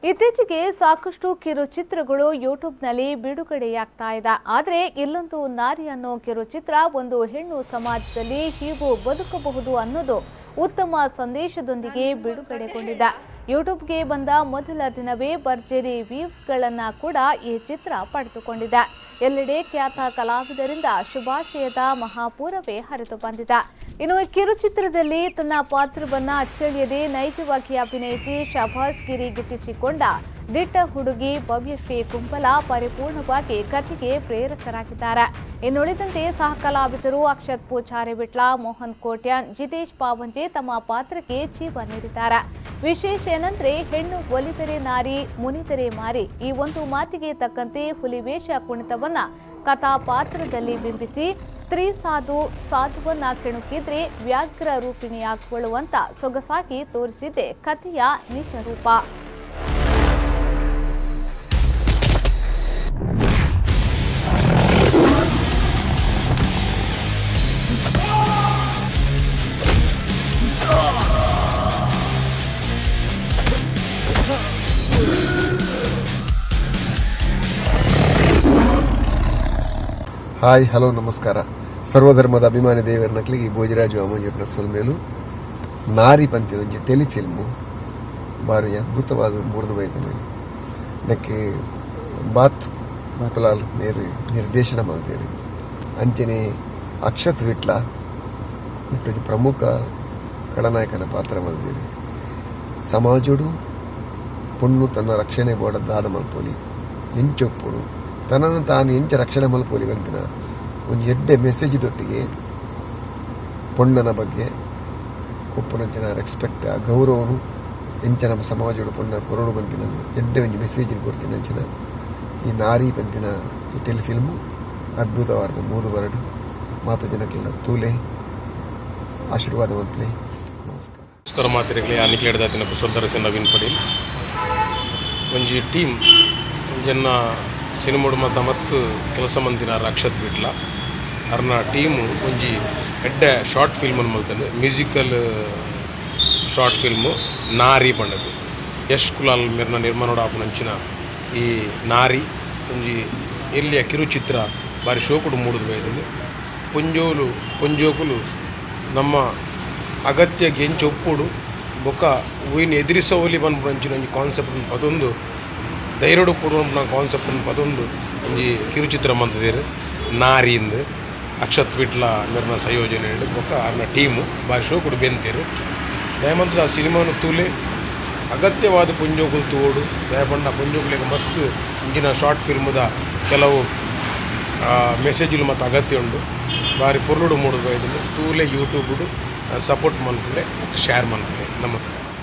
ಇತ್ತೀಚೆಗೆ ಸಾಕಷ್ಟು ಕಿರುಚಿತ್ರಗಳು ಯೂಟ್ಯೂಬ್ನಲ್ಲಿ ಬಿಡುಗಡೆಯಾಗ್ತಾ ಇದೆ. ಆದರೆ ಇಲ್ಲೊಂದು ನಾರಿ ಅನ್ನೋ ಕಿರುಚಿತ್ರ ಒಂದು ಹೆಣ್ಣು ಸಮಾಜದಲ್ಲಿ ಹೀಗೂ ಬದುಕಬಹುದು ಅನ್ನೋದು ಉತ್ತಮ ಸಂದೇಶದೊಂದಿಗೆ ಬಿಡುಗಡೆಗೊಂಡಿದೆ. ಯೂಟ್ಯೂಬ್ಗೆ ಬಂದ ಮೊದಲ ದಿನವೇ ಭರ್ಜರಿ ವ್ಯೂಸ್ಗಳನ್ನು ಕೂಡ ಈ ಚಿತ್ರ ಪಡೆದುಕೊಂಡಿದೆ. ಎಲ್ಲೆಡೆ ಖ್ಯಾತ ಕಲಾವಿದರಿಂದ ಶುಭಾಶಯದ ಮಹಾಪೂರವೇ ಹರಿದು ಬಂದಿದೆ. ಇನ್ನು ಈ ಕಿರುಚಿತ್ರದಲ್ಲಿ ತನ್ನ ಪಾತ್ರವನ್ನ ಅಚ್ಚಳಿಯದೆ ನೈಜವಾಗಿ ಅಭಿನಯಿಸಿ ಶಭಾಷ್ಗಿರಿ ಗಿಟ್ಟಿಸಿಕೊಂಡ ದಿಟ್ಟ ಹುಡುಗಿ ಭವ್ಯಶ್ರೀ ಕುಂಬಲ ಪರಿಪೂರ್ಣವಾಗಿ ಕಥೆಗೆ ಪ್ರೇರಕರಾಗಿದ್ದಾರೆ. ಇನ್ನುಳಿದಂತೆ ಸಹ ಕಲಾವಿದರು ಅಕ್ಷತ್ ಪೂಜಾರಿ ವಿಟ್ಲ, ಮೋಹನ್ ಕೋಟ್ಯಾನ್, ಜಿತೇಶ್ ಪಾವಂಜೆ ತಮ್ಮ ಪಾತ್ರಕ್ಕೆ ಜೀವ ನೀಡಿದ್ದಾರೆ. ವಿಶೇಷ ಏನಂದ್ರೆ ಹೆಣ್ಣು ಒಲಿದರೆ ನಾರಿ, ಮುನಿದರೆ ಮಾರಿ ಈ ಒಂದು ಮಾತಿಗೆ ತಕ್ಕಂತೆ ಹುಲಿವೇಷ ಕುಣಿತವನ್ನ ಕಥಾಪಾತ್ರದಲ್ಲಿ ಬಿಂಬಿಸಿ ಸ್ತ್ರೀ ಸಾಧು ಸಾಧುವನ್ನ ಕೆಣಕಿದ್ರೆ ವ್ಯಾಘ್ರ ರೂಪಿಣಿಯಾಗಿಕೊಳ್ಳುವಂತ ಸೊಗಸಾಗಿ ತೋರಿಸಿದೆ ಕಥೆಯ ನಿಜ ರೂಪ. ಹಾಯ್, ಹಲೋ, ನಮಸ್ಕಾರ. ಸರ್ವಧರ್ಮದ ಅಭಿಮಾನಿ ದೇವರ ನಕ್ಲಿಗೆ ಭೋಜರಾಜು ಅಮಂಜೂರ್ನ ಸೊಲ್ಮೇಲು. ನಾರಿ ಪನ್ಪಿನ ಒಂಜಿ ಟೆಲಿಫಿಲ್ಮು ಬಾರಿ ಅದ್ಭುತವಾದ ಮೂಡ್ದು ಬೈದನೆ. ನೆಕ್ಕೆ ಬಾತ್ ಕುಲಾಲ್ ಮೇರು ನಿರ್ದೇಶನ ಮಲ್ದೇರು. ಅಂಚನೆ ಅಕ್ಷತ್ ವಿಟ್ಲ ಒಂಜಿ ಪ್ರಮುಖ ಖಳನಾಯಕನ ಪಾತ್ರ ಮಲ್ದೇರು. ಸಮಾಜೋಡು ಪೊಣ್ಣು ತನ್ನ ರಕ್ಷಣೆ ಬೋಡ ದಾದ ಮಲ್ಪೊಲಿ, ಎಂಚೊಪ್ಪುಡು, ತನ್ನನ್ನು ತಾನು ಎಂಚ ರಕ್ಷಣೆ ಮಲ್ಪೊಲಿ ಪನ್ಪಿನ ಒಂಜಿ ಎಡ್ಡೆ ಮೆಸೇಜ್ ದೊಟ್ಟಿಗೆ ಪೊಣ್ಣನ ಬಗ್ಗೆ ಉಪ್ಪುನಂಚಿನ ರೆಸ್ಪೆಕ್ಟ್, ಆ ಗೌರವನು ಎಂಚ ನಮ್ಮ ಸಮಾಜೋಡು ಪೊಣ್ಣ ಕೊರಡು ಪನ್ಪಿನ ಎಡ್ಡೆ ಒಂಜಿ ಮೆಸೇಜ್ ಕೊಡ್ತೀನಿ. ಅಂಚಿನ ಈ ನಾರಿ ಪನ್ಪಿನ ಈ ಟೆಲಿಫಿಲ್ಮು ಅದ್ಭುತವಾದ ಮೂದು ಬರಡು. ಮಾತ ಜನಕ್ಕೆಲ್ಲ ತೂಲೆ, ಆಶೀರ್ವಾದ ಮಲ್ಪಲೆ. ನಮಸ್ಕಾರ. ನಮಸ್ಕಾರ ಮಾತಿರಲಿ. ಅನಿಕ್ಲೇಡ್ ದಾತಿನ ಕುಶಲ್ ನವೀನ್ ಪಡೀಲ್. ಒಂಜಿ ಟೀಮ್ ಜನ್ನ ಸಿನಿಮೋಡು ಮತ್ತ ಮಸ್ತ್ ಕೆಲಸ ಮಂದಿನ ಅಕ್ಷತ್ ವಿಟ್ಲ ಅರ್ನ ಟೀಮು ಒಂಜಿ ಎಡ್ಡೆ ಶಾರ್ಟ್ ಫಿಲ್ಮ್ ಮಲ್ತಂದು, ಮ್ಯೂಸಿಕಲ್ ಶಾರ್ಟ್ ಫಿಲ್ಮು ನಾರಿ ಪಂಡದು. ಯಶ್ ಕುಲಾಲ್ ಮಿರ್ನ ನಿರ್ಮಾಣ ಆಪುನಂಚಿನ ಈ ನಾರಿ ಒಂಜಿ ಎಲ್ಲಿಯ ಕಿರುಚಿತ್ರ ಬಾರಿ ಶೋಕುಡು ಮೂಡುದು ಬೈದುಂಡು. ಪೊಂಜೋಲು ಪೊಂಜೋಕುಲು ನಮ್ಮ ಅಗತ್ಯ ಎಂಚ ಉಪ್ಪುಡು ಬೊಕ ಒಯ್ನ್ ಎದುರಿಸೋಲಿ ಪನ್ಪುನಂಚಿನ ಒಂಜಿ ಕಾನ್ಸೆಪ್ಟ್ ಪತೊಂದು, ಧೈರ್ಯಡು ಉಪ್ಪುಡು ಕಾನ್ಸೆಪ್ಟ್ ಪತೊಂದು ಒಂಜಿ ಕಿರುಚಿತ್ರ ಮಂತುದೆರ್ ನಾರಿಂದ್. ಅಕ್ಷತ್ ವಿಟ್ಲ ಮೆರ್ನ ಸಂಯೋಜನೆ ಬೊಕ್ಕ ಅರ್ನ ಟೀಮು ಬಾರಿ ಶೋಕುಡು ಬೆಂತೆರ್. ದಯಮಂತದ ಆ ಸಿನಿಮಾನು ತೂಲೆ. ಅಗತ್ಯವಾದ ಪೊಂಜೋಕುಲು ತೂವೊಡು. ದಾಯೆ ಪೊಂಜೋಕುಲೆಗ್ ಮಸ್ತ್ ಇಂಚಿನ ಶಾರ್ಟ್ ಫಿಲ್ಮ್ದ ಕೆಲವು ಮೆಸೇಜುಲು ಮತ್ತು ಅಗತ್ಯ ಉಂಡು. ಬಾರಿ ಪೊರ್ಲುಡು ಮೂಡುದು ಬೈದುಂಡು. ತೂಲೆ, ಯೂಟ್ಯೂಬುಡು ಸಪೋರ್ಟ್ ಮಲ್ಪುಲೆ, ಶೇರ್ ಮಲ್ಪುಲೆ. ನಮಸ್ಕಾರ.